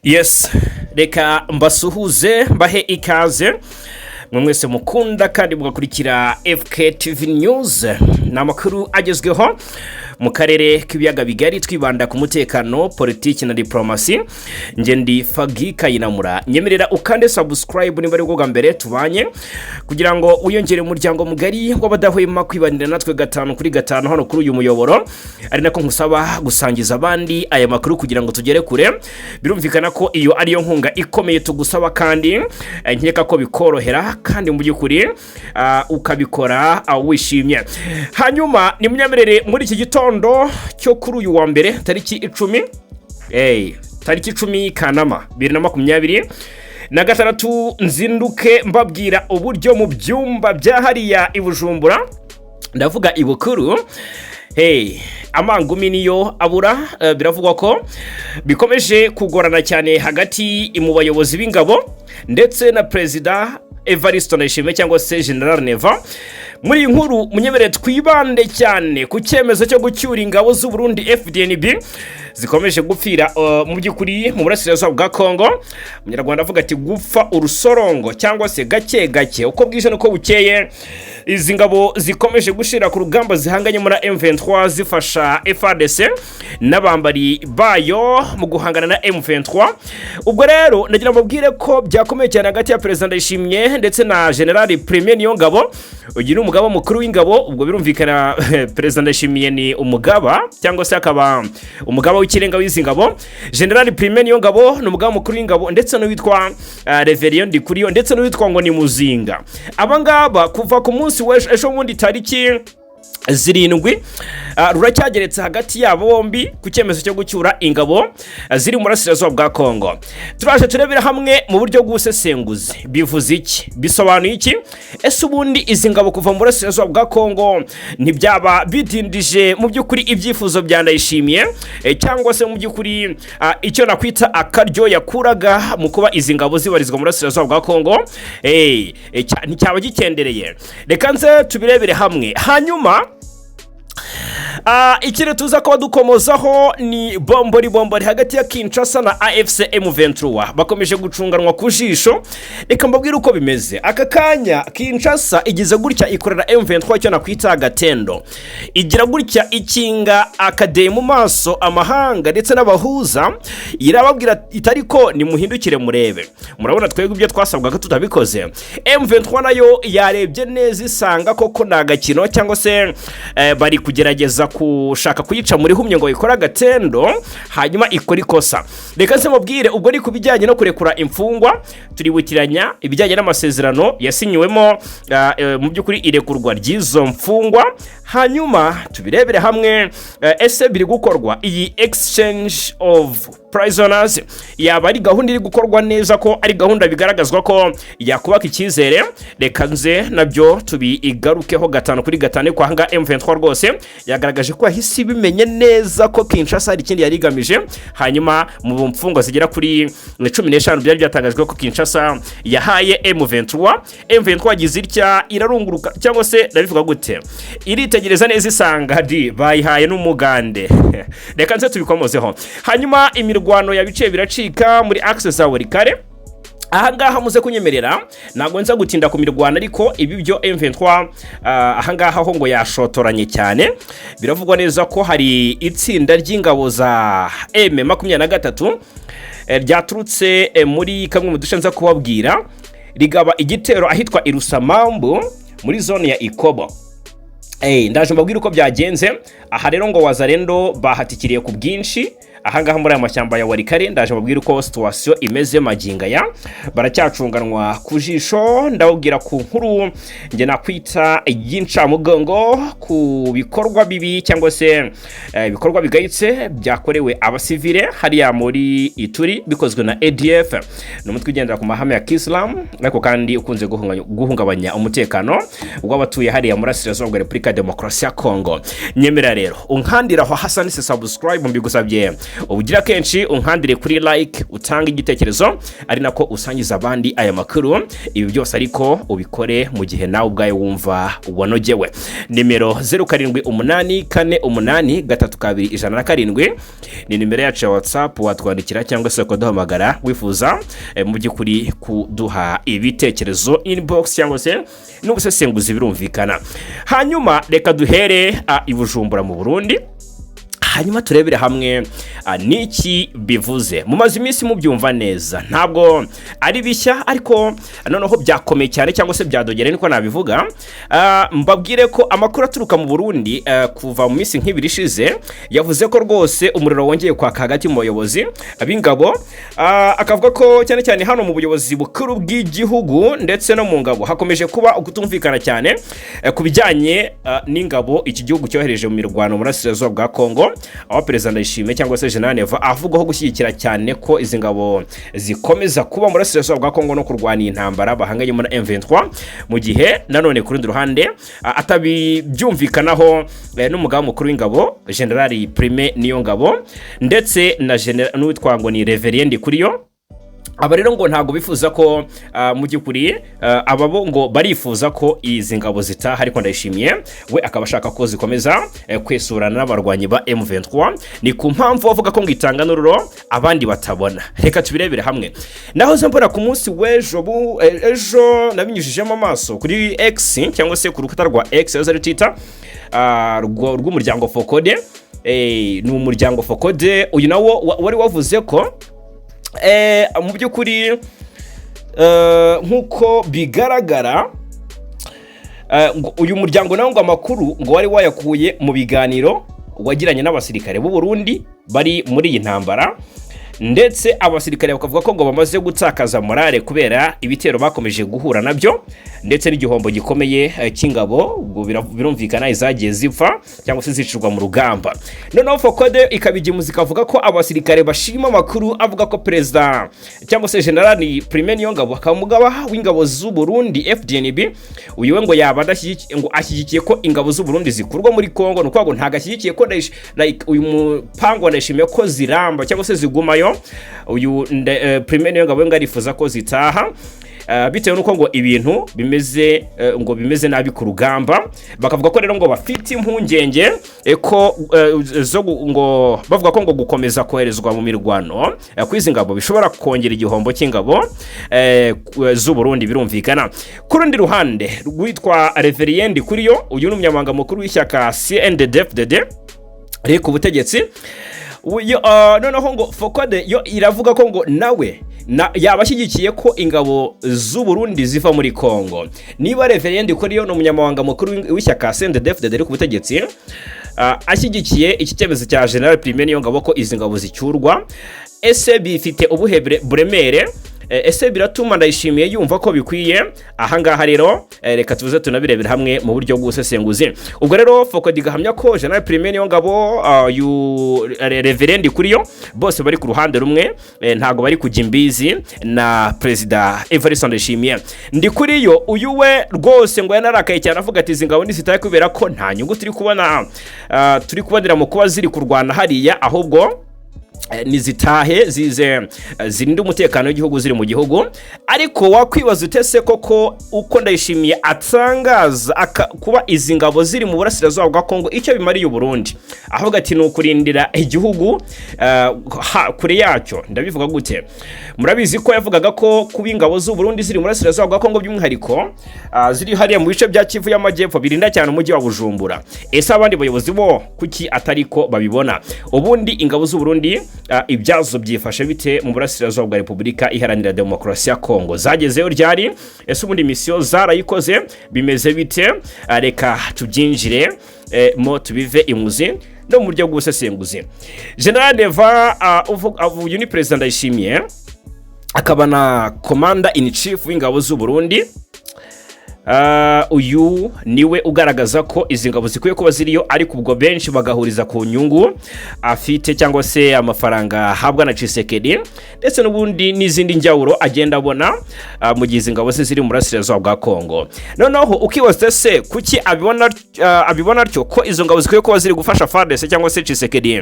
Yes, reka mbasuhuze, mbahe ikaze mwe mwese mukunda kandi mugakurikira FK TV News. Ni amakuru agezweho mu karere k'ibiyaga bigari, twibanda ku mutekano, politiki na diporomasi. Njye ndi Fagi Kayinamura. Nyemerera ukande subscribe niba ari bwo bwa mbere tubanye, kugira ngo wiyongere umuryango mugari w'abadahwema kwibanira natwe gatanu kuri gatanu hano kuri uyu muyoboro, ari nako nkusaba gusangiza abandi aya makuru kugira ngo tugere kure. Birumvikana ko iyo ariyo nkunga ikomeye tugusaba, kandi nkeka ko bikorohera, kandi mu by'ukuri ukabikora wishimye. Hanyuma nimunyemerere muri iki gitondo cyo kuri uyu wa mbere, tariki 10, tariki 10 Kanama 2026, nzinduke mbabwira uburyo mu byumba bya hariya i Bujumbura, ndavuga i Bukuru, hey, amangumi niyo abura. Biravugwa ko bikomeje kugorana cyane hagati mu bayobozi b'ingabo ndetse na Perezida Evariste Ndayishimiye cyangwa se General Neva. Muri iyi nkuru munyemerere twibande cyane ku cyemezo cyo gucyura ingabo z'u Burundi FDNB zikomeje gupfira mu by'ukuri mu burasirazuba bwa Kongo. Umunyarwanda avuga ati gupfa urusorongo cyangwa se gake gake, uko bwije nuko bukeye, izi ngabo zikomeje gushira ku rugamba zihanganye muri M23, zifasha FARDC n'abambari bayo mu guhangana na M23. Ubwo rero nagira mbabwire ko byakomeye cyane hagati ya Perezida Ndayishimiye ndetse na General Prime Niyongabo. Uyu ni umugaba mukuru w'ingabo. Ubwo birumvikana Perezida Ndayishimiye ni umugaba cyangwa se akaba umugaba w'ikirenga w'izi ngabo. General Prime Niyongabo ni umugaba mukuru w'ingabo, ndetse n'uwitwa Reverien Ndikuriyo, ndetse n'uwitwa ngo ni Muzinga. Aba ngaba kuva ku munsi w'ejo, ejo bundi tariki 7, ruracyageretse hagati yabo bombi ku cyemezo cyo gucyura ingabo ziri mu burasirazuba bwa Kongo. Turaje turebera hamwe mu buryo bw'ubusesenguzi: bivuze iki? Bisobanuye iki? Ese ubundi izi ngabo kuva mu burasirazuba bwa Kongo ntibyaba bidindije mu by'ukuri ibyifuzo bya Ndayishimiye, cyangwa se mu by'ukuri icyo nakwita akaryo yakuraga mu kuba izi ngabo zibarizwa mu burasirazuba bwa Kongo nticyaba gikendereye? Reka nze tubirebere hamwe. Hanyuma ikindi tuza kuba dukomozaho ni bombori bombori hagati ya Kinshasa na AFC M23, bakomeje gucunganwa ku jisho. Reka mbabwire uko bimeze aka kanya. Kinshasa igize gutya ikorera M23 icyo nakwita agatendo, igira gutya ikinga akadeye mu maso amahanga ndetse n'abahuza, irababwira itari ko nimuhindukire murebe, murabona twebwe ibyo twasabwaga tutabikoze. M23 nayo yarebye neza isanga koko ni agakino, cyangwa se bari kugerageza gushaka kuyica muri humye ngo ikore agatendo, hanyuma ikore ikosa. Reka nze mubwire, ubwo ni ku bijyanye no kurekura imfungwa, turibukiranya ibijyanye n'amasezerano yasinyiwemo mu by'ukuri irekurwa ry'izo mfungwa, hanyuma tubirebere hamwe. Ese biri gukorwa, iyi exchange of prisoners yaba ari gahunda iri gukorwa neza, ko ari gahunda bigaragazwa ko yakubaka icyizere? Reka nze nabyo tubigarukeho gatanu kuri gatanu. Kwa hanga M23 rwose yagaragaje ko yahise ibimenye neza ko Kinshasa hari ikindi yari igamije. Hanyuma mu mfungwa zigera kuri 15 byari byatangajwe ko Kinshasa yahaye M23, M23 yagize itya irarunguruka, cyangwa se ndabivuga gute, iritegereza neza isanga di bayihaye n'umugande. Reka nze tubikomozeho. Hanyuma imirwano yabiciye biracika muri axe za Walikale. Ahangaha muze kunyemerera, ntabwo nza gutinda ku mirwano, ariko ibi byo M23 ahangaha ho ngo yashotoranye cyane. Biravugwa neza ko hari itsinda ry'ingabo za M23 ryaturutse muri kamwe mu duce nza kubabwira, rigaba igitero ahitwa Irusamambu muri zone ya Ikobo. Ndaje mbabwire uko byagenze. Aha rero ngo Wazalendo bahatikiriye ku bwinshi ahangaha muri aya mashyamba ya Walikale. Ndaje mbabwire uko situation imeze magingo aya, baracyacunganwa ku jisho. Ndababwira ku nkuru njye nakwita y'incamugongo ku bikorwa bibi cyangwa se ibikorwa bigayitse byakorewe abasivile hariya muri Ituri, bikozwe na ADF. Ni umutwe ugendera ku mahame ya Kisilamu, ariko kandi ukunze guhungabanya umutekano w'abatuye hariya muri Burasirazuba bwa Repubulika ya Demokarasi ya Kongo. Nyemera rero. Rero unkandira aho hasa ni subscribe, mbigusabye ubugira kenshi, unkandire kuri like, utange igitekerezo, ari nako usangiza abandi aya makuru. Ibi byose ariko ubikore mu gihe nawe ubwawe wumva wanogewe. Nimero 0784832107 ni nimero yacu ya WhatsApp, watwandikira cyangwa se ukaduhamagara wifuza mu by'ukuri kuduha ibitekerezo inbox cyangwa se n'ubusesenguzi, birumvikana. Hanyuma reka duhere i Bujumbura mu Burundi, hanyuma turebere hamwe n'iki bivuze. Mumaze iminsi mubyumva neza, ntabwo ari bishya, ariko noneho byakomeye cyane cyangwa se byadogere, niko nabivuga. Mbabwire ko amakuru aturuka mu Burundi kuva mu minsi nk'ibiri ishize yavuze ko rwose umuriro wongeye kwaka hagati mu bayobozi b'ingabo, akavuga ko cyane cyane hano mu buyobozi bukuru bw'igihugu ndetse no mu ngabo hakomeje kuba ukutumvikana cyane ku bijyanye n'ingabo iki gihugu cyohereje mu mirwano mu burasirazuba bwa Kongo, aho Perezida Ndayishimiye cyangwa se General Neva avugwaho gushyigikira cyane ko izi ngabo zikomeza kuba mu burasirazuba bwa Kongo no kurwana iyi ntambara bahanganyemo na M23, mu gihe nanone ku rundi ruhande atabibyumvikanaho n'umugaba mukuru w'ingabo, General Prime Niyongabo, ndetse na n'uwitwa ngo ni Reverien Ndikuriyo. Aba rero ngo ntabwo bifuza ko mu by'ukuri aba bo ngo barifuza ko izi ngabo zitaha, ariko Ndayishimiye we akaba ashaka ko zikomeza kwesurana n'abarwanyi ba M23. Ni ku mpamvu bavuga ko ngo itanga n'ururo abandi batabona. Reka tubirebere hamwe. Nahoze mbona ku munsi w'ejo, ejo nabinyujijemo amaso kuri X cyangwa se ku rukuta rwa X yahoze ari Twitter, rw'umuryango FOCODE. Ni umuryango FOCODE uyu nawo wari wavuze ko mu by'ukuri nk'uko bigaragara ngo uyu muryango nawo ngo amakuru ngo wari wayakuye mu biganiro wagiranye n'abasirikare b'u Burundi bari muri iyi ntambara, ndetse abasirikare bakavuga ko ngo bamaze gutakaza morale kubera ibitero bakomeje guhura nabyo ndetse n'igihombo gikomeye cy'ingabo. Ubwo birumvikana izagiye zipfa cyangwa se zicirwa mu rugamba. Noneho FOCODE ikabigemuza ikavuga ko abasirikare bashima amakuru avuga ko perezida cyangwa se General Prime Niyongabo, akaba umugaba w'ingabo z'u Burundi FDNB, uyu we ngo yaba adashyigikiye, ngo ashyigikiye ko ingabo z'u Burundi zikurwa muri Kongo. Ni ukuvuga ngo ntabwo ashyigikiye ko like uyu mupango ndayishimiye ko ziramba cyangwa se zigumayo. Uyu Prime Niyongabo we ngo arifuza ko zitaha bitewe n'uko ngo ibintu bimeze ngo bimeze nabi ku rugamba. Bakavuga ko rero ngo bafite impungenge ko zo ngo bavuga ko ngo gukomeza koherezwa mu mirwano kw'izi ngabo bishobora kongera igihombo cy'ingabo z'u Burundi, birumvikana. Ku rundi ruhande rwitwa Reverien Ndikuriyo, uyu ni umunyamabanga mukuru w'ishyaka CNDD-FDD riri ku butegetsi. Noneho ngo FOCODE yo iravuga ko ngo nawe yaba ashyigikiye ko ingabo z'u Burundi ziva muri Kongo. Niba Reverien Ndikuriyo, ni umunyamabanga mukuru w'ishyaka CNDD-FDD riri ku butegetsi, ashyigikiye iki cyemezo cya General Prime Niyongabo ko izi ngabo zicyurwa, ese bifite ubuhe buremere? Ese biratuma Ndayishimiye yumva ko bikwiye? Ahangaha rero reka tuze tunabirebera hamwe mu buryo bw'ubusesenguzi. Ubwo rero FOCODE igahamya ko General Prime Niyongabo, Reverien Ndikuriyo, bose bari ku ruhande rumwe, ntabwo bari kujya imbizi na Perezida Evariste Ndayishimiye. Ndikuriyo uyu we rwose ngo yanarakaye cyane, avuga ati izi ngabo ntizitaye kubera ko nta nyungu turi kubona, turi kubonera mu kuba ziri kurwana hariya, ahubwo nizitahe zize zirinde umutekano w'igihugu ziri mu gihugu. Ariko wakwibaza utese koko uko Ndayishimiye atangaza kuba izi ngabo ziri mu burasirazuba bwa Kongo icyo bimariye Uburundi, avuga ati ni ukurindira igihugu kure yacyo. Ndabivuga gute? Murabizi ko yavugaga ko kuba ingabo z'u Burundi ziri mu burasirazuba bwa Kongo, by'umwihariko ziri hariya mu bice bya Kivu y'Amajyepfo, birinda cyane umujyi wa Bujumbura. Ese abandi bayobozi bo kuki atari ko babibona? Ubundi ingabo z'u Burundi ibyazo byifashe bite mu burasirazuba bwa Repubulika Iharanira Demokarasi ya Kongo? Zagezeyo ryari? Ese ubundi misiyo zarayikoze? Bimeze bite? Reka tubyinjire mo tubive imuzi no mu buryo bw'ubusesenguzi. General Neva, uyu ni Perezida Ndayishimiye akaba na Commander in Chief w'ingabo z'u Burundi. Uyu niwe ugaragaza ko izi ngabo zikwiye kuba ziriyo, ariko ubwo benshi bagahuriza ku nyungu afite cyangwa se amafaranga ahabwa na Tshisekedi, ndetse n'ubundi n'izindi njyawuro agenda abona mu gihe izi ngabo ze ziri mu burasirazuba bwa Kongo. Noneho ukibaza se kuki abibona atyo ko izo ngabo zikwiye kuba ziri gufasha FARDC cyangwa se Tshisekedi?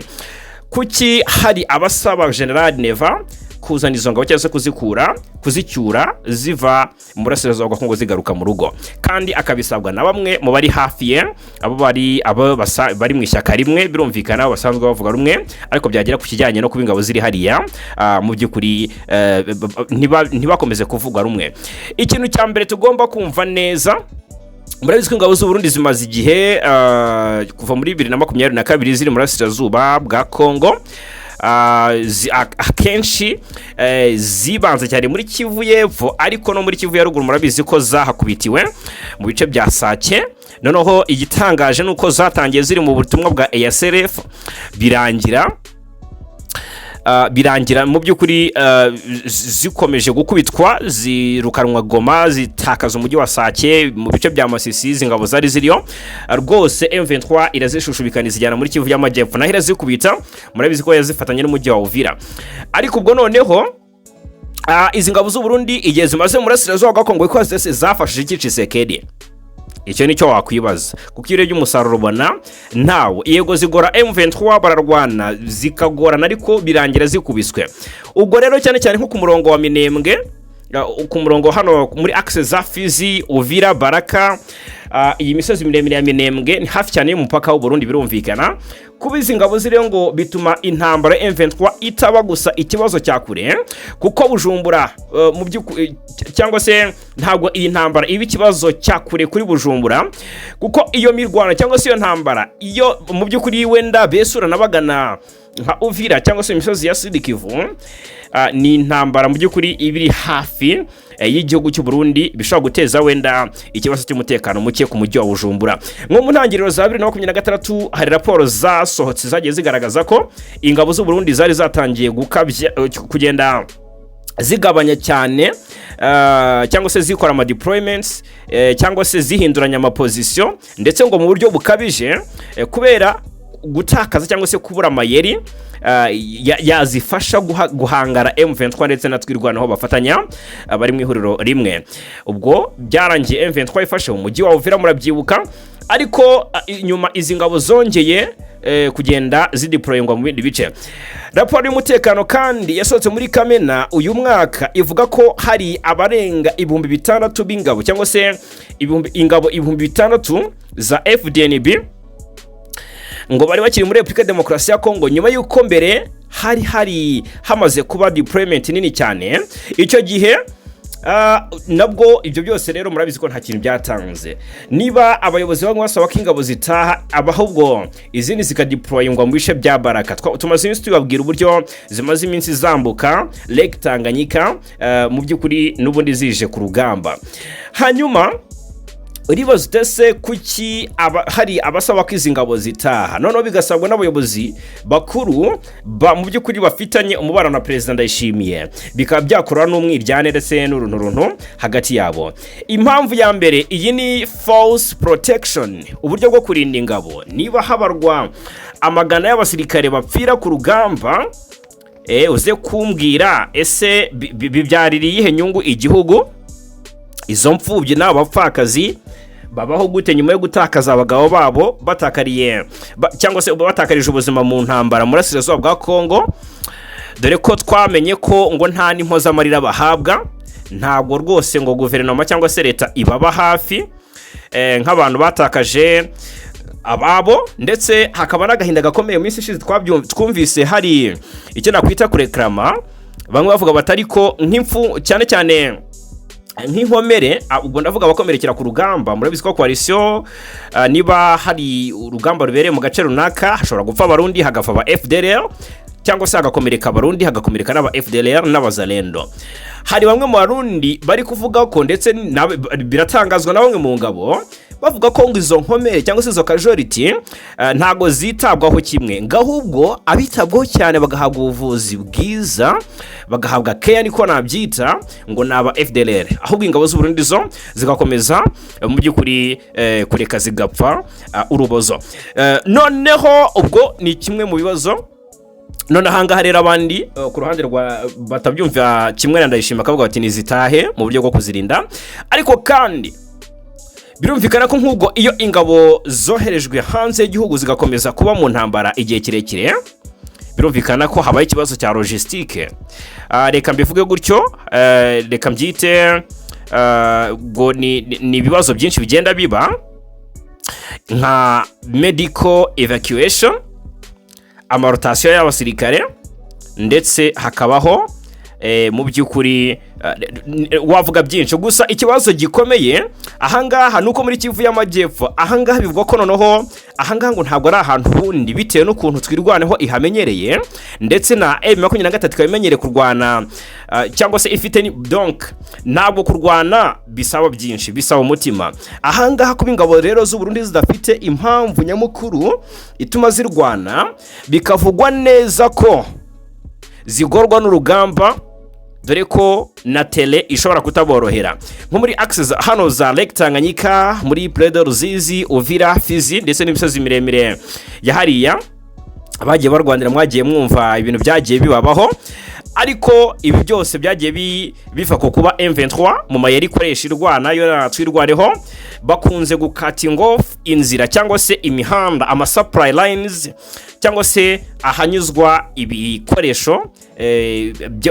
Kuki hari abasaba General Neva kuzana izo ngabo cyangwa se kuzikura, kuzicyura ziva mu burasirazuba bwa Kongo zigaruka mu rugo, kandi akabisabwa na bamwe mu bari hafi ye, abo bari abo bari mu ishyaka rimwe, birumvikana basanzwe bavuga rumwe, ariko byagera ku kijyanye no kuba ingabo ziri hariya, mu by'ukuri ntibakomeze kuvuga rumwe? Ikintu cya mbere tugomba kumva neza, murabizi ko ingabo z'u Burundi zimaze igihe, kuva muri 2022, ziri mu burasirazuba bwa Kongo. Akenshi zibanze cyane muri Kivu y'Epfo, ariko no muri Kivu ya Ruguru murabizi ko zahakubitiwe mu bice bya Sake. Noneho igitangaje ni uko zatangiye ziri mu butumwa bwa EACRF, birangira mu by'ukuri zikomeje gukubitwa, zirukanwa Goma, zitakaza umujyi wa Sake. Mu bice bya Masisi izi ngabo zari ziriyo rwose, M23 irazishushubikana, izijyana muri Kivu y'Amajyepfo, naho irazikubita. Murabizi ko yazifatanye n'umujyi wa Uvira. Ariko ubwo noneho izi ngabo z'u Burundi igihe zimaze mu burasirazuba bwa Kongo ko zose zafashije iki Tshisekedi? Icyo nicyo wakwibaza, kuko iyo urebye umusaruro ubona ntawo. Yego, zigora M23, bararwana zikagorana, ariko birangira zikubiswe. Ubwo rero cyane cyane nko ku murongo wa Minembwe, ku murongo hano muri axe za Fizi, Uvira, Baraka, iyi misozi miremire ya Minembwe ni hafi cyane y'umupaka w'u Burundi. Birumvikana kuba izi ngabo ziriyo ngo bituma intambara ya M23 itaba gusa ikibazo cya kure, kuko Bujumbura mu by'ukuri, cyangwa se ntabwo iyi ntambara iba ikibazo cya kure kuri Bujumbura, kuko iyo mirwano cyangwa se iyo ntambara iyo mu by'ukuri wenda besura bagana nka Uvira cyangwa se imisozi ya Sud Kivu, ni intambara mu by'ukuri iba iri hafi y'igihugu cy'u Burundi, bishobora guteza wenda ikibazo cy'umutekano muke ku mujyi wa Bujumbura. Nko mu ntangiriro za 2026 hari raporo zasohotse zagiye zigaragaza ko ingabo z'u Burundi zari zatangiye gukabya kugenda zigabanya cyane cyangwa se zikora ama deployments cyangwa se zihinduranya amapozisiyo, ndetse ngo mu buryo bukabije, kubera gutakaza cyangwa se kubura amayeri yazifasha guhangara M23 ndetse na Twirwanaho bafatanya, bari mu ihuriro rimwe. Ubwo byarangiye M23 ifashe umujyi wa Uvira, murabyibuka. Ariko inyuma izi ngabo zongeye kugenda zideployingwa mu bindi bice. Raporo y'umutekano kandi yasohotse muri Kamena uyu mwaka ivuga ko hari abarenga 6000 b'ingabo cyangwa se ingabo 6000 za FDNB ngo bari bakiri muri Repubulika ya Demokarasi ya Kongo, nyuma y'uko mbere hari hamaze kuba deployment nini cyane icyo gihe. Nabwo ibyo byose rero murabizi ko nta kintu byatanze. Niba abayobozi bamwe basaba ko ingabo zitaha, ahubwo izindi zikadeployingwa mu bice bya Baraka. Tumaze iminsi tubabwira uburyo zimaze iminsi zambuka Lake Tanganyika, mu by'ukuri n'ubundi zije ku rugamba. Hanyuma uribaza utese kuki hari abasaba ko izi ngabo zitaha, noneho bigasabwa n'abayobozi bakuru mu by'ukuri bafitanye umubano na Perezida Ndayishimiye, bikaba byakora n'umwiryane ndetse n'urunturuntu hagati yabo? Impamvu ya mbere, iyi ni force protection, uburyo bwo kurinda ingabo. Niba habarwa amagana y'abasirikare bapfira ku rugamba, uze kumbwira ese bibyarira iyihe nyungu igihugu? Izo mfubyi n'abo bapfakazi babaho gute nyuma yo gutakaza abagabo babo batakariye cyangwa se batakarije ubuzima mu ntambara mu burasirazuba bwa Kongo? Dore ko twamenye ko ngo nta n'impozamarira bahabwa, ntabwo rwose ngo guverinoma cyangwa se leta ibaba hafi nk'abantu batakaje ababo, ndetse hakaba n'agahinda gakomeye. Mu minsi ishize twumvise hari icyo nakwita kurekarama, bamwe bavuga batari ko nk'impfu, cyane cyane nk'inkomere, ubwo ndavuga abakomerekera ku rugamba. Murabizi ko coalition, niba hari urugamba rubereye mu gace runaka, hashobora gupfa Abarundi, hagapfa aba FDLR, cyangwa se hagakomereka Abarundi, hagakomereka n'aba FDLR n'Abazalendo. Hari bamwe mu Barundi bari kuvuga ko, ndetse biratangazwa na bamwe mu ngabo, bavuga ko ngo izo nkomere cyangwa se izo casualty ntago zitabwaho kimwe, ngo ahubwo abitabwaho cyane bagahabwa ubuvuzi bwiza, bagahabwa keya, niko nabyita, ngo ni aba FDLR, ahubwo ingabo z'Uburundi zo zigakomeza mu by'ukuri kureka zigapfa urubozo. Noneho ubwo ni kimwe mu bibazo. None ahangaha rero abandi ku ruhande rwa batabyumva kimwe na Ndayishima akavuga bati nizitahe mu buryo bwo kuzirinda. Ariko kandi birumvikana ko nk'ubwo iyo ingabo zoherejwe hanze y'igihugu zigakomeza kuba mu ntambara igihe kirekire, birumvikana ko habaye ikibazo cya logistique. Reka mbivuge gutyo, reka mbyite ngo ni ibibazo byinshi bigenda biba nka medical evacuation, ama rotation y'abasirikare, ndetse hakabaho mu by'ukuri wavuga byinshi. Gusa ikibazo gikomeye ahangaha ni uko muri Kivu y'Amajyepfo ahangaha bivugwa ko noneho ahangaha ngo ntabwo ari ahantu hundi, bitewe n'ukuntu Twirwaneho ihamenyereye, ndetse na M23 ikaba imenyereye kurwana cyangwa se ifite donc ntabwo kurwana bisaba byinshi, bisaba umutima. Ahangaha kuba ingabo rero z'u Burundi zidafite impamvu nyamukuru ituma zirwana, bikavugwa neza ko zigorwa n'urugamba, dore ko na terrain ishobora kutaborohera, nko muri axes hano za Lake Tanganyika, muri Plaine de Ruzizi, Uvira, Fizi, ndetse n'imisozi miremire ya hariya bagiye barwanira. Mwagiye mwumva ibintu byagiye bibabaho, ariko ibi byose byagiye biva ku kuba M23 mu mayeri ikoresha irwana yo na Twirwaneho bakunze gu cutting off inzira cyangwa se imihanda, ama supply lines, cyangwa se ahanyuzwa ibikoresho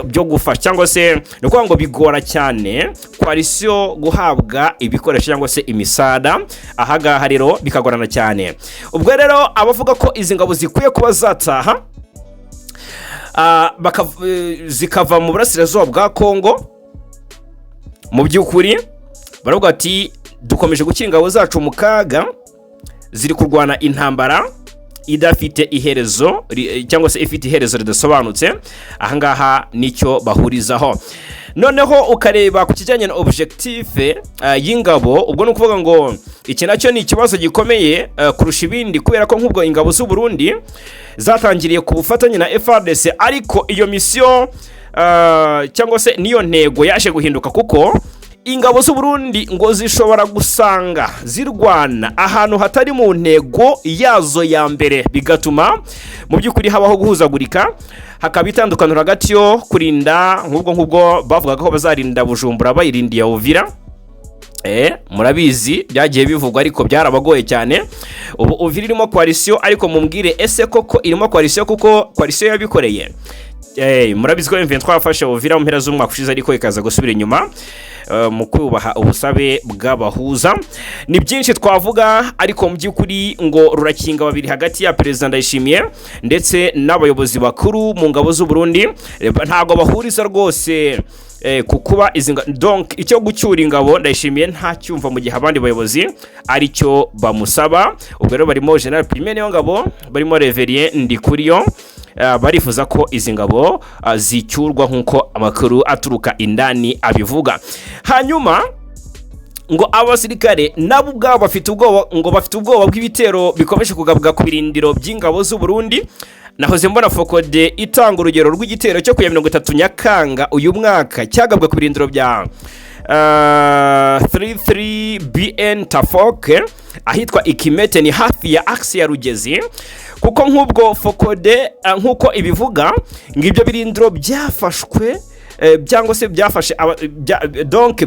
byo gufasha, cyangwa se ni ukuvuga ngo bigora cyane coalition guhabwa ibikoresho cyangwa se imisada. Ahangaha rero bikagorana cyane. Ubwo rero abavuga ko izi ngabo zikwiye kuba zataha zikava mu burasirazuba bwa Kongo, mu by'ukuri baravuga ati dukomeje gushyira ingabo zacu mu kaga, ziri kurwana intambara idafite iherezo cyangwa se ifite iherezo ridasobanutse. Ahangaha nicyo bahurizaho. Noneho ukareba ku kijyanye na objectif y'ingabo, ubwo ni ukuvuga ngo iki nacyo ni ikibazo gikomeye kurusha ibindi, kubera ko nk'ubwo ingabo z'u Burundi zatangiriye ku bufatanye na FARDC, ariko iyo mission cyangwa se n'iyo ntego yaje guhinduka, kuko ingabo z'u Burundi ngo zishobora gusanga zirwana ahantu hatari mu ntego yazo ya mbere, bigatuma mu by'ukuri habaho guhuzagurika, hakaba itandukaniro hagati yo kurinda nk'ubwo bavugaga ko bazarinda Bujumbura bayirindiye Uvira. Murabizi byagiye bivugwa, ariko byarabagoye cyane. Ubu Uvira irimo coalition, ariko mumbwire, ese koko irimo coalition kuko coalition yabikoreye? Murabizi ko M23 yafashe Uvira mu mpera z'umwaka ushize, ariko ikaza gusubira inyuma mu kubaha ubusabe bw'abahuza. Ni byinshi twavuga, ariko mu by'ukuri ngo rurakinga babiri hagati ya Perezida Ndayishimiye ndetse n'abayobozi bakuru mu ngabo z'u Burundi. Ntabwo bahuriza rwose ku kuba izi donc icyo gucyura ingabo Ndayishimiye ntacyumva, mu gihe abandi bayobozi aricyo bamusaba. Ubwo rero barimo General Prime Niyongabo, barimo Reverien Ndikuriyo, barifuza ko izi ngabo zicyurwa nk'uko amakuru aturuka indani abivuga. Hanyuma ngo abasirikare nabo ubwabo bafite ubwoba, ngo bafite ubwoba bw'ibitero bikomeje kugabwa ku birindiro by'ingabo z'u Burundi. Nahoze mbona FOCODE itanga urugero rw'igitero cyo ku ya 30 Nyakanga uyu mwaka cyagabwe ku birindiro bya 33 BN Tafok ahitwa Ikimete, ni hafi ya axe ya Rugezi, kuko nk'ubwo FOCODE nk'uko ibivuga ngo ibyo birindiro byafashwe cyangwa se byafashe donc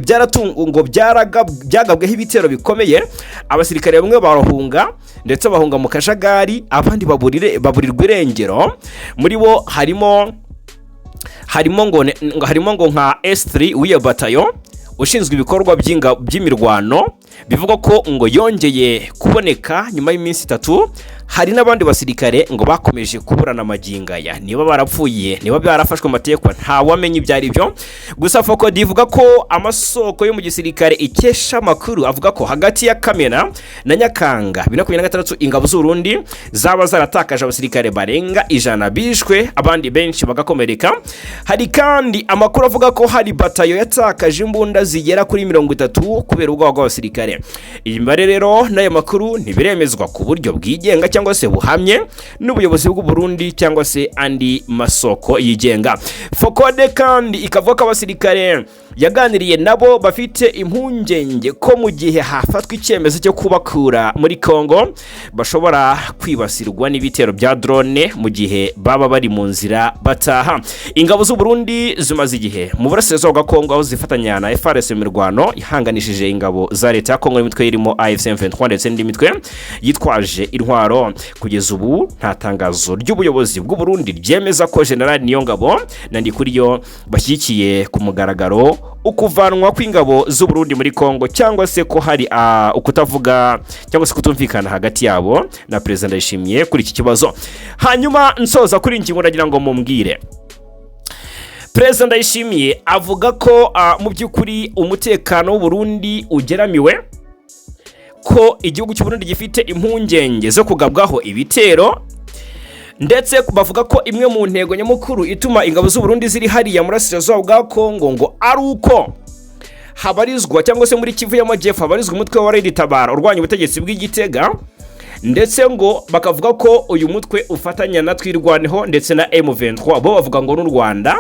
ngo byagabweho ibitero bikomeye, abasirikare bamwe barahunga, ndetse bahunga mu kajagari, abandi baburirwa irengero. Muri bo harimo ngo nka S3 w'iyo batayo ushinzwe ibikorwa by'imirwano. Bivugwa ko ngo yongeye kuboneka nyuma y'iminsi 3. Hari n'abandi basirikare ngo bakomeje kuburana amagingo aya, niba barapfuye, niba barafashwe amategeko, ntawamenya ibyo ari byo. Gusa FOCODE ivuga ko amasoko yo mu gisirikare ikesha amakuru avuga ko hagati ya Kamena na Nyakanga 2026 ingabo z'Urundi zaba zaratakaje abasirikare barenga 100 bishwe, abandi benshi bagakomereka. Hari kandi amakuru avuga ko hari batayo yatakaje imbunda zigera kuri 30 kubera ubwoba bw'abasirikare. Iyi mibare rero n'ayo makuru ntibiremezwa ku buryo bwigenga cyangwa se buhamye n'ubuyobozi bw'u Burundi cyangwa se andi masoko yigenga. FOCODE kandi ikavuga ko abasirikare yaganiriye nabo bafite impungenge ko mu gihe hafatwa icyemezo cyo kubakura muri Congo bashobora kwibasirwa n'ibitero bya drone mu gihe baba bari mu nzira bataha. Ingabo z'u Burundi zimaze igihe mu burasirazuba bwa Congo, aho zifatanya na FARDC mu mirwano ihanganishije ingabo za leta ya Congo n'imitwe irimo AFC M23 ndetse n'indi mitwe yitwaje intwaro. Kugeza ubu nta tangazo ry'ubuyobozi bw'u Burundi ryemeza ko General Niyongabo na Ndikuriyo bashyigikiye ku mugaragaro ukuvanwa kw'ingabo z'u Burundi muri Congo, cyangwa se ko hari ukutavuga cyangwa se kutumvikana hagati yabo na Perezida Ndayishimiye kuri iki kibazo. Hanyuma nsoza kuri iyi ngingo, ndagira ngo mumbwire: Perezida Ndayishimiye avuga ko mu by'ukuri umutekano w'u Burundi ugeramiwe, ko igihugu cy'u Burundi gifite impungenge zo kugabwaho ibitero, ndetse bavuga ko imwe mu ntego nyamukuru ituma ingabo z'u Burundi ziri hariya murasirazuba bwa Kongo ngo ari uko habarizwa, cyangwa se muri Kivu y'Amajyepfo habarizwa umutwe wa Red Tabara urwanya ubutegetsi bw'Igitega, ndetse ngo bakavuga ko uyu mutwe ufatanya na Twirwaneho ndetse na M23, bo bavuga ngo n'u Rwanda.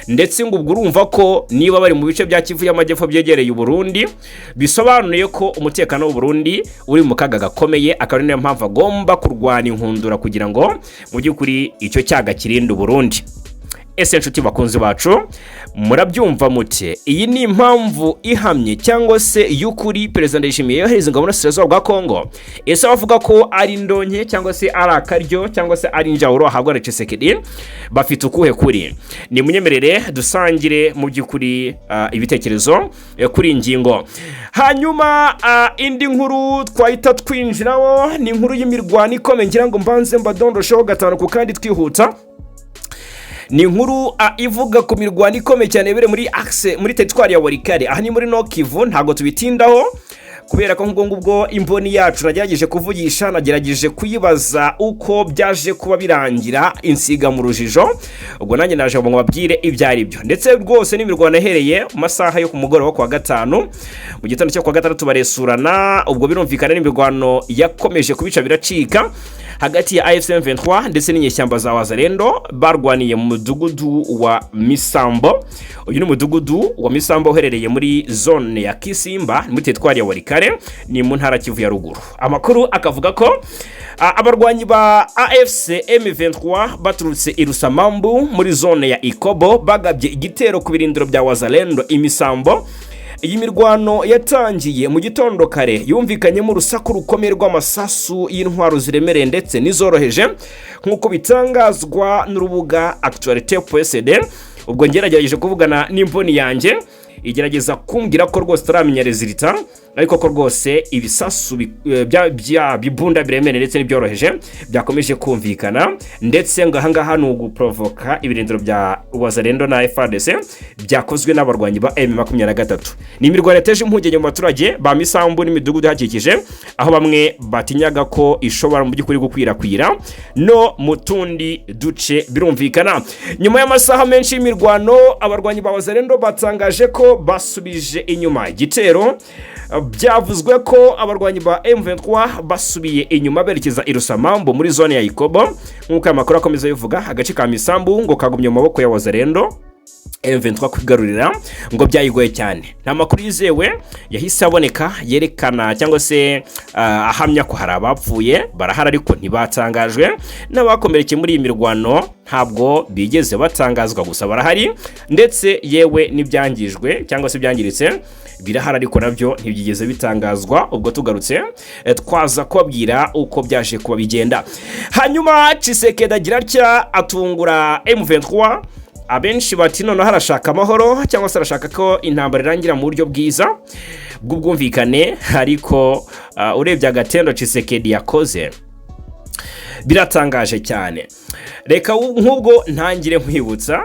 Ndetse ngo ubwo urumva ko niba bari mu bice bya Kivu y'Amajyepfo byegereye u Burundi, bisobanuye ko umutekano w'u Burundi uri mu kaga gakomeye, akaba ari nayo mpamvu agomba kurwana inkundura kugira ngo mu by'ukuri icyo cyaga kirinde u Burundi. Ese nshuti bakunzi bacu, murabyumva mute? Iyi ni impamvu ihamye cyangwa se y'ukuri Perezida Ndayishimiye yohereza ingabo muri bwa Kongo? Ese abavuga ko ari indonke cyangwa se ari akaryo cyangwa se ari injawuro ahabwa na Tshisekedi bafite ukuhe kuri? Ni munyemerere dusangire mu by'ukuri ibitekerezo kuri iyi ngingo. Hanyuma indi nkuru twahita twinjiraho ni inkuru y'imirwano ikomeye, ngira ngo mbanze mbadondosheho gatanu ku kandi twihuta. Ni inkuru ivuga ku mirwano ikomeye cyane yabereye muri axe muri teritwari ya Walikale, aha ni muri Nord Kivu. Ntabwo tubitindaho kubera ko nk'ubwo ngubwo imboni yacu nagerageje kuvugisha, nagerageje kuyibaza uko byaje kuba birangira, insiga mu rujijo. Ubwo nanjye naje ngo mbabwire ibyo ari byo. Ndetse rwose n'imirwano yahereye mu masaha yo ku mugoroba ku wa gatanu, mu gitondo cyo ku wa gatandatu baresurana. Ubwo birumvikana n'imirwano yakomeje kubica biracika hagati ya AFC M23 ndetse n'inyeshyamba za Wazalendo barwaniye mu mudugudu wa Misambo. Uyu ni umudugudu wa Misambo uherereye muri zone ya Kisimba, muri teritwari ya Walikale, ni mu ntara Kivu ya Ruguru. Amakuru akavuga ko abarwanyi ba AFC M23 baturutse i Rusamambu muri zone ya Ikobo bagabye igitero ku birindiro bya Wazalendo Imisambo. Iyi mirwano yatangiye mu gitondo kare, yumvikanyemo urusaku rukomeye rw'amasasu y'intwaro ziremereye ndetse n'izoroheje, nk'uko bitangazwa n'urubuga Actualité.cd. Ubwo ngerageje kuvugana n'imboni yanjye, igerageza kumbwira ko rwose itaramenya résultat, ariko ko rwose ibisasu bya bibunda biremereye ndetse n'ibyoroheje byakomeje kumvikana, ndetse ngo ahangaha ni uguprovoka ibirindiro bya Wazalendo na FARDC byakozwe n'abarwanyi ba M23. Ni imirwano yateje impungenge mu baturage ba Misambu n'imidugudu ihakikije, aho bamwe batinyaga ko ishobora mu by'ukuri gukwirakwira no mu tundi duce. Birumvikana, nyuma y'amasaha menshi y'imirwano, abarwanyi ba Wazalendo batangaje ko basubije inyuma igitero. Byavuzwe ko abarwanyi ba M23 basubiye inyuma berekeza i Rusamambu muri zone ya Ikobo, nk'uko aya makuru akomeza bivuga. Agace ka Misambu ngo kagumye mu maboko ya Wazalendo. M23 kwigarurira ngo byayigoye cyane. Nta makuru yizewe yahise aboneka yerekana cyangwa se ahamya ko hari abapfuye, barahari ariko ntibatangajwe, n'abakomerekeye muri iyi mirwano ntabwo bigeze batangazwa, gusa barahari, ndetse yewe n'ibyangijwe cyangwa se byangiritse birahari ariko nabyo ntibyigeze bitangazwa. Ubwo tugarutse twaza kubabwira uko byaje kuba bigenda. Hanyuma Tshisekedi agira atya, atungura M23. Abenshi bati noneho arashaka amahoro cyangwa se arashaka ko intambara irangira mu buryo bwiza bw'ubwumvikane, ariko urebye agatendo Tshisekedi yakoze biratangaje cyane. Reka nk'ubwo ntangire nkwibutsa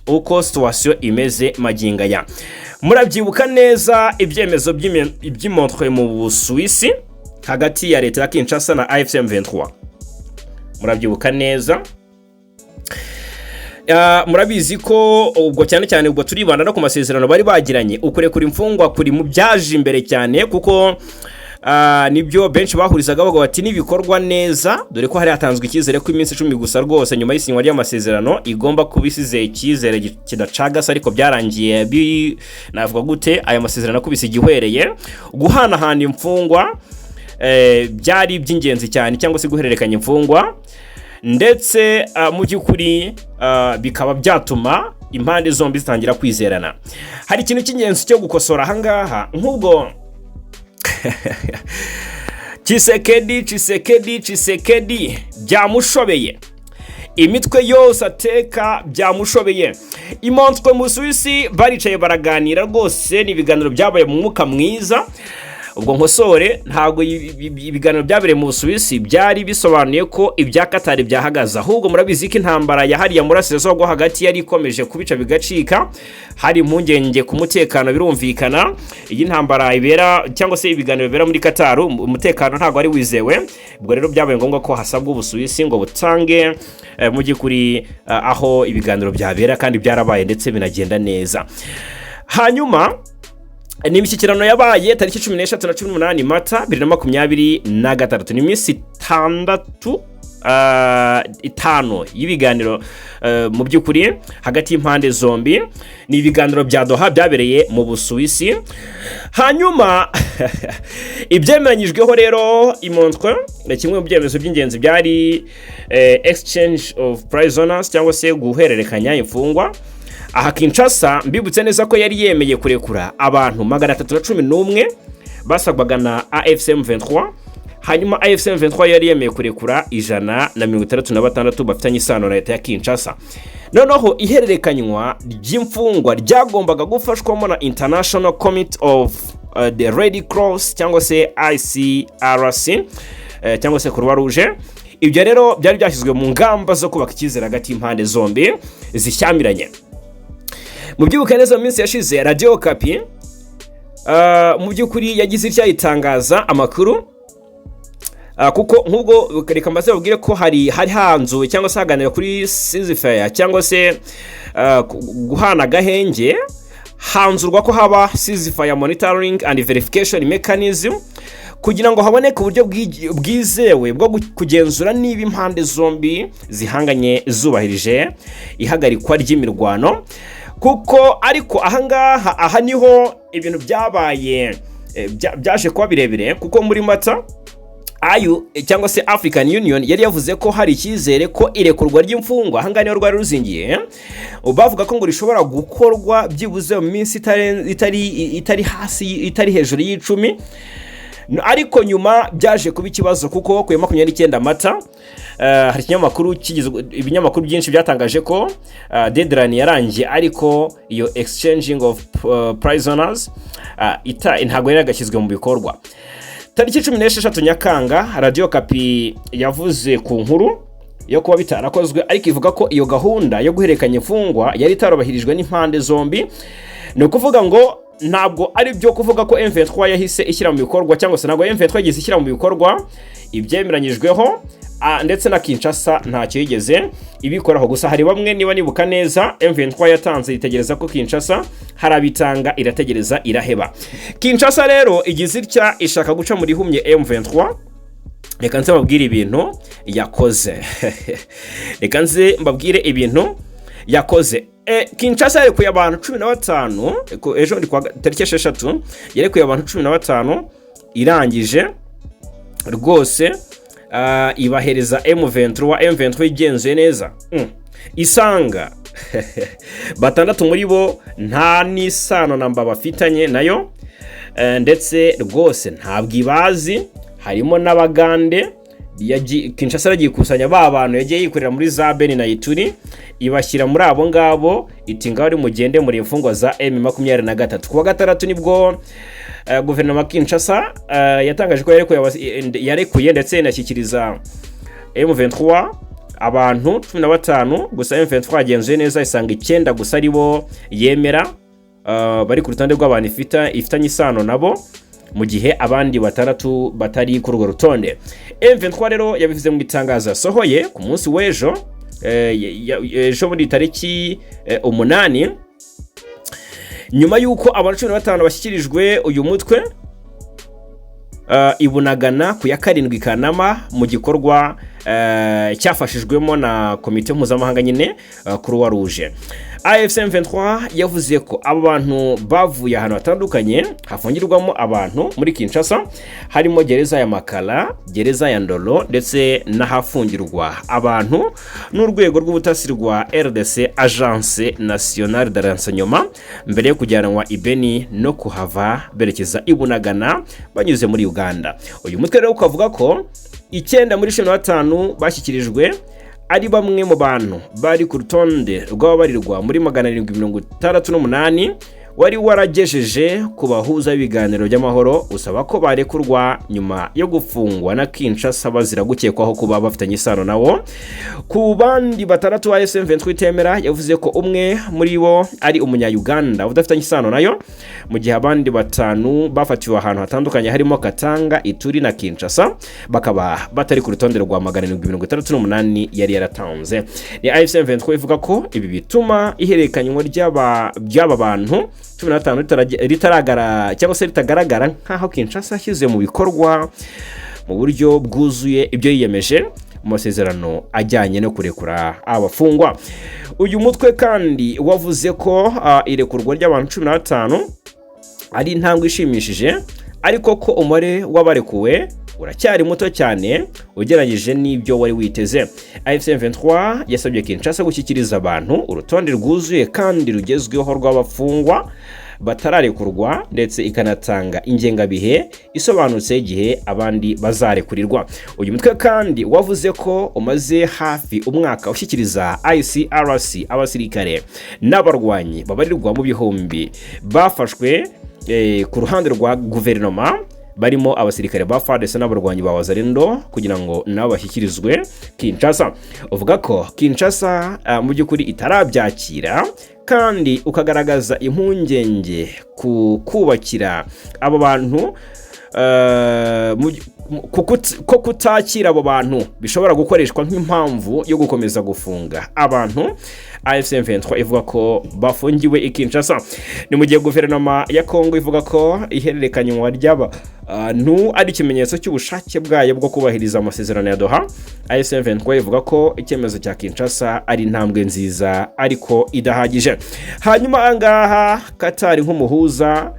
uko situation imeze magingo aya. Murabyibuka neza ibyemezo by'i Montreux mu Busuwisi hagati ya leta ya Kinshasa na AFC M23. Murabyibuka neza. Murabizi ko ubwo cyane cyane ubwo turibanda no ku masezerano bari bagiranye. Ukurekura imfungwa kuri mu byaje imbere cyane, kuko nibyo benshi bahurizaga bavuga bati nibikorwa neza, dore ko hari hatanzwe icyizere ko iminsi 10 gusa rwose nyuma y'isinywa ry'amasezerano igomba kuba isize icyizere kidacagase, ariko byarangiye bi navuga gute, aya masezerano akubise igihwereye. Guhanahana imfungwa byari iby'ingenzi cyane, cyangwa se guhererekanya imfungwa, ndetse mu by'ukuri bikaba byatuma impande zombi zitangira kwizerana. Hari ikintu cy'ingenzi cyo gukosora ahangaha. Nk'ubwo Tshisekedi, Tshisekedi, Tshisekedi byamushobeye, imitwe yose ateka byamushobeye. I Montreux mu Suwisi baricaye baraganira rwose, ni ibiganiro byabaye mu mwuka mwiza. Ubwo nkosore, ntabwo ibiganiro byabereye mu Busuwisi byari bisobanuye ko ibya Katari byahagaze, ahubwo murabizi ko intambara yahariye murasirazuba bwo hagati yari ikomeje kubica bigacika, hari impungenge ku mutekano. Birumvikana, iyi ntambara ibera cyangwa se ibiganiro bibera muri Katari, umutekano ntabwo ari wizewe. Ubwo rero byabaye ngombwa ko hasabwa Ubusuwisi ngo butange mu by'ukuri aho ibiganiro byabera, kandi byarabaye ndetse binagenda neza. Hanyuma ni imishyikirano yabaye tariki 13 na 18 Mata 2026. Ni iminsi 6, 5 y'ibiganiro mu by'ukuri hagati y'impande zombi. Ni ibiganiro bya Doha byabereye mu Busuwisi. Hanyuma ibyemeranyijweho rero i Montreux, kimwe mu byemezo by'ingenzi byari exchange of prisoners cyangwa se guhererekanya imfungwa. Aha Kinshasa, mbibutse neza ko yari yemeye kurekura abantu 311 basabwaga na AFC M23, hanyuma AFC M23 yari yemeye kurekura 166 bafitanye isano na leta ya Kinshasa. Noneho ihererekanywa ry'imfungwa ryagombaga gufashwamo na International Committee of the Red Cross cyangwa se ICRC cyangwa se Croix Rouge. Ibyo rero byari byashyizwe mu ngamba zo kubaka icyizere hagati y'impande zombi zishyamiranye. Mu byibuka neza, mu minsi yashize Radiyo Okapi mu by'ukuri yagize itya itangaza amakuru, kuko nk'ubwo reka mbaze babwire ko hari hanzuwe cyangwa se haganira kuri ceasefire cyangwa se guhana agahenge, hanzurwa ko haba ceasefire monitoring and verification mechanism kugira ngo haboneke uburyo bwizewe bwo kugenzura niba impande zombi zihanganye zubahirije ihagarikwa ry'imirwano. Kuko ariko ahangaha aha niho ibintu byabaye byaje kuba birebire, kuko muri Mata AU cyangwa se African Union yari yavuze ko hari icyizere ko irekurwa ry'imfungwa, ahangaha niho rwari ruzingiye, bavuga ko ngo rishobora gukorwa byibuze mu minsi itari hasi, itari hejuru y'10. Ariko nyuma byaje kuba ikibazo, kuko ku ya 29 Mata hari ikinyamakuru kigizwe, ibinyamakuru byinshi byatangaje ko deadline yarangiye, ariko iyo exchanging of prisoners ntabwo yari yagashyizwe mu bikorwa. Tariki 16 Nyakanga, Radiyo Okapi yavuze ku nkuru yo kuba bitarakozwe, ariko ivuga ko iyo gahunda yo guhererekanya imfungwa yari itarubahirijwe n'impande zombi. Ni ukuvuga ngo ntabwo ari byo kuvuga ko M23 yahise ishyira mu bikorwa, cyangwa se ntabwo M23 yigeze ishyira mu bikorwa ibyemeranyijweho, ndetse na Kinshasa ntacyo yigeze ibikoraho. Gusa hari bamwe, niba nibuka neza, M23 yatanze itegereza ko Kinshasa harabitanga, irategereza iraheba. Kinshasa rero igize itya ishaka guca muri humye M23. Reka nze mbabwire ibintu yakoze, reka nze mbabwire ibintu yakoze. Kinshasa yarekuye abantu 15 ejo ndi kuwa tariki 6, yarekuye abantu 15, irangije rwose ibahereza M23. M23 igenzuye neza isanga batandatu muri bo nta n'isano na mba bafitanye nayo, ndetse rwose ntabwo ibazi, harimo n'Abagande. Kinshasa yagiye ikusanya ba bantu yagiye yikorera muri za Beni na Ituri, ibashyira muri abo ngabo, iti: "Ngaho mugende muri imfungwa za M23." Ku wa gatandatu nibwo guverinoma ya Kinshasa yatangaje ko yarekuye ndetse inashyikiriza M23 abantu 15. Gusa M23 yagenzuye neza isanga icyenda gusa ari bo yemera bari ku rutonde rw'abantu ifitanye isano nabo, mu gihe abandi batandatu batari kuri urwo rutonde. M23 rero yabivuze mu itangazo yasohoye ku munsi w'ejo, ejo muri tariki 8, nyuma y'uko abantu 15 bashyikirijwe uyu mutwe i Bunagana ku ya 7 Kanama, mu gikorwa cyafashijwemo na komite mpuzamahanga nyine Croix Rouge. AFC M23 yavuze ko abo bantu bavuye ahantu hatandukanye hafungirwamo abantu muri Kinshasa, harimo gereza ya Makala, gereza ya Ndolo ndetse n'ahafungirwa abantu n'urwego rw'ubutasi rwa RDC, Agence Nationale de Renseignement, mbere yo kujyanwa i Beni no kuhava berekeza i Bunagana banyuze muri Uganda. Uyu mutwe rero ukavuga ko icyenda muri 15 bashyikirijwe ari bamwe mu bantu bari ku rutonde rw'ababarirwa muri 768 wari waragejeje ku bahuza b'ibiganiro by'amahoro, usaba ko barekurwa nyuma yo gufungwa na Kinshasa bazira gukekwaho kuba bafitanye isano nawo. Ku bandi batandatu ba M23 itemera, yavuze ko umwe muri bo ari umunya-Uganda udafitanye isano nayo, mu gihe abandi batanu bafatiwe ahantu hatandukanye harimo Katanga, Ituri na Kinshasa, bakaba batari ku rutonde rwa 768 yari yaratanze. Ni AFC M23 ivuga ko ibi bituma ihererekanywa ry'aba bantu 15 ritaragara cyangwa se ritagaragara nk'aho Kinshasa yashyize mu bikorwa mu buryo bwuzuye ibyo yiyemeje mu masezerano ajyanye no kurekura abafungwa. Uyu mutwe kandi wavuze ko irekurwa ry'abantu 15 ari intambwe ishimishije, ariko ko umubare w'abarekuwe uracyari muto cyane ugereranyije n'ibyo wari witeze. AFC M23 yasabye Kinshasa gushyikiriza abantu urutonde rwuzuye kandi rugezweho rw'abafungwa batararekurwa, ndetse ikanatanga ingengabihe isobanutse y'igihe abandi bazarekurirwa. Uyu mutwe kandi wavuze ko umaze hafi umwaka ushyikiriza ICRC abasirikare n'abarwanyi babarirwa mu bihumbi bafashwe ku ruhande rwa guverinoma, barimo abasirikare ba FARDC n'abarwanyi ba Wazalendo, kugira ngo nabo bashyikirizwe Kinshasa. Uvuga ko Kinshasa mu by'ukuri itarabyakira, kandi ukagaragaza impungenge ku kubakira abo bantu ko kutakira abo bantu bishobora gukoreshwa nk'impamvu yo gukomeza gufunga abantu AFC M23 ivuga ko bafungiwe i Kinshasa. Ni mu gihe guverinoma ya Kongo ivuga ko ihererekanywa ry'abantu ari ikimenyetso cy'ubushake bwayo bwo kubahiriza amasezerano ya Doha. AFC M23 ivuga ko icyemezo cya Kinshasa ari intambwe nziza ariko idahagije. Hanyuma ahangaha Qatar nk'umuhuza,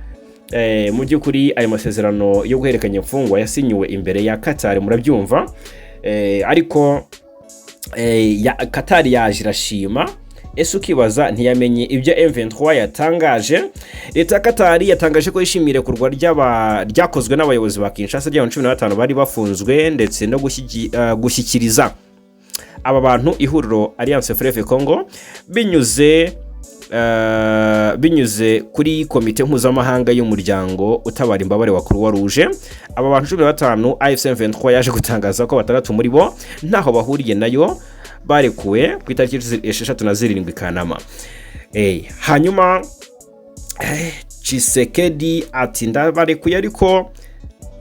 mu by'ukuri ayo masezerano yo guhererekanya imfungwa yasinyiwe imbere ya Qatar, murabyumva, ariko Qatar yaje irashima. Ese ukibaza ntiyamenye ibyo M23 yatangaje? Leta ya Qatar yatangaje ko yishimiye irekurwa ryakozwe n'abayobozi ba Kinshasa ry'abantu 15 bari bafunzwe, ndetse no gushyikiriza aba bantu ihuriro Alliance Fleuve Congo binyuze kuri komite mpuzamahanga y'umuryango utabara imbabare wa Croix Rouge. Aba bantu 15 AFC M23 yaje gutangaza ko batandatu muri bo ntaho bahuriye nayo, barekuwe ku itariki 6 na 7 Kanama. Hanyuma Tshisekedi ati: "Ndabarekuye," ariko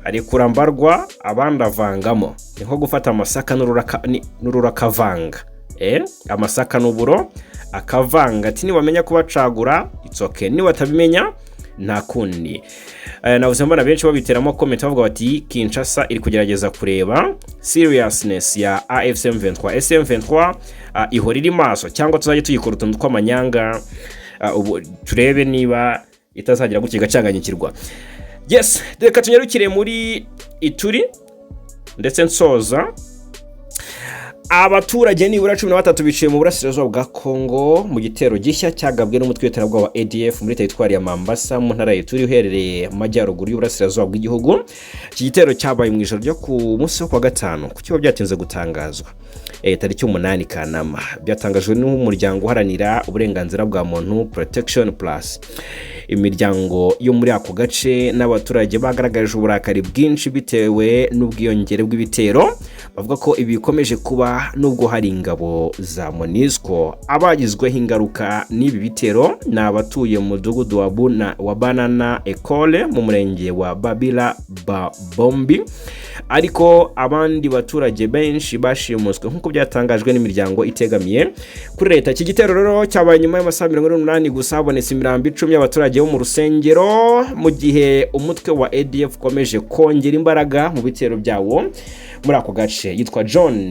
arekura mbarwa, abandi avangamo. Ni nko gufata amasaka n'urura akavanga, amasaka n'uburo akavanga, ati: "Nibamenya kubacagura, it's okay, nibatabimenya nta kundi." Navuze mbona benshi babiteramo comment bavuga bati: "Kinshasa iri kugerageza kureba seriousness ya AFC M23. Ese M23 ihora iri maso, cyangwa tuzajya tuyikora utuntu tw'amanyanga, ubu turebe niba itazagira gutya igacanganyikirwa?" Yes, reka tunyarukire muri Ituri ndetse nsoza. Abaturage nibura 13 biciwe mu burasirazuba bwa Kongo mu gitero gishya cyagabwe n'umutwe w'iterabwoba wa ADF muri teritwari ya Mambasa mu ntara ya Ituri, uherereye mu majyaruguru y'uburasirazuba bw'igihugu. Iki gitero cyabaye mu ijoro ryo ku munsi wo kuwa gatanu, kuko byatinze gutangazwa, tariki 8 Kanama. Byatangajwe n'umuryango uharanira uburenganzira bwa muntu Protection Plus. Imiryango yo muri ako gace n'abaturage bagaragaje uburakari bwinshi bitewe n'ubwiyongere bw'ibitero, bavuga ko ibi bikomeje kuba nubwo hari ingabo za MONUSCO. Abagizweho ingaruka n'ibi bitero ni abatuye mu mudugudu wa Banana Ecole mu murenge wa Babila Babombi, ariko abandi baturage benshi bashimuswe, nk'uko byatangajwe n'imiryango itegamiye kuri leta. Iki gitero rero cyabaye nyuma y'amasaha 48 gusa habonetse imirambo 10 y'abaturage bo mu rusengero, mu gihe umutwe wa ADF ukomeje kongera imbaraga mu bitero byawo muri ako gace. Yitwa John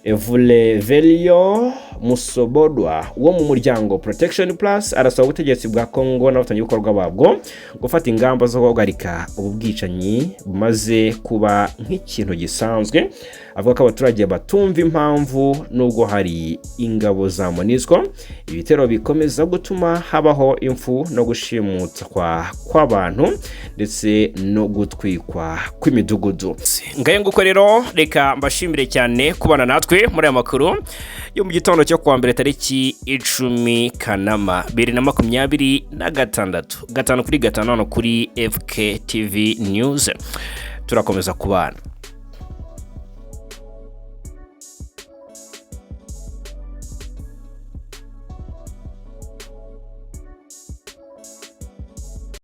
Evulevelio Musobodwa wo mu muryango Protection Plus, arasaba ubutegetsi bwa Congo n'abafatanyabikorwa babwo gufata ingamba zo guhagarika ubu bwicanyi bumaze kuba nk'ikintu gisanzwe. Avuga ko abaturage batumva impamvu, nubwo hari ingabo za MONUSCO, ibitero bikomeza gutuma habaho impfu no gushimutwa kw'abantu ndetse no gutwikwa kw'imidugudu. Ngayo nguko rero, reka mbashimire cyane kubana natwe muri aya makuru yo mu gitondo cyo kuwa mbere, tariki 10 Kanama 2026, 5 kuri 5 hano kuri FK TV News. Turakomeza kubana.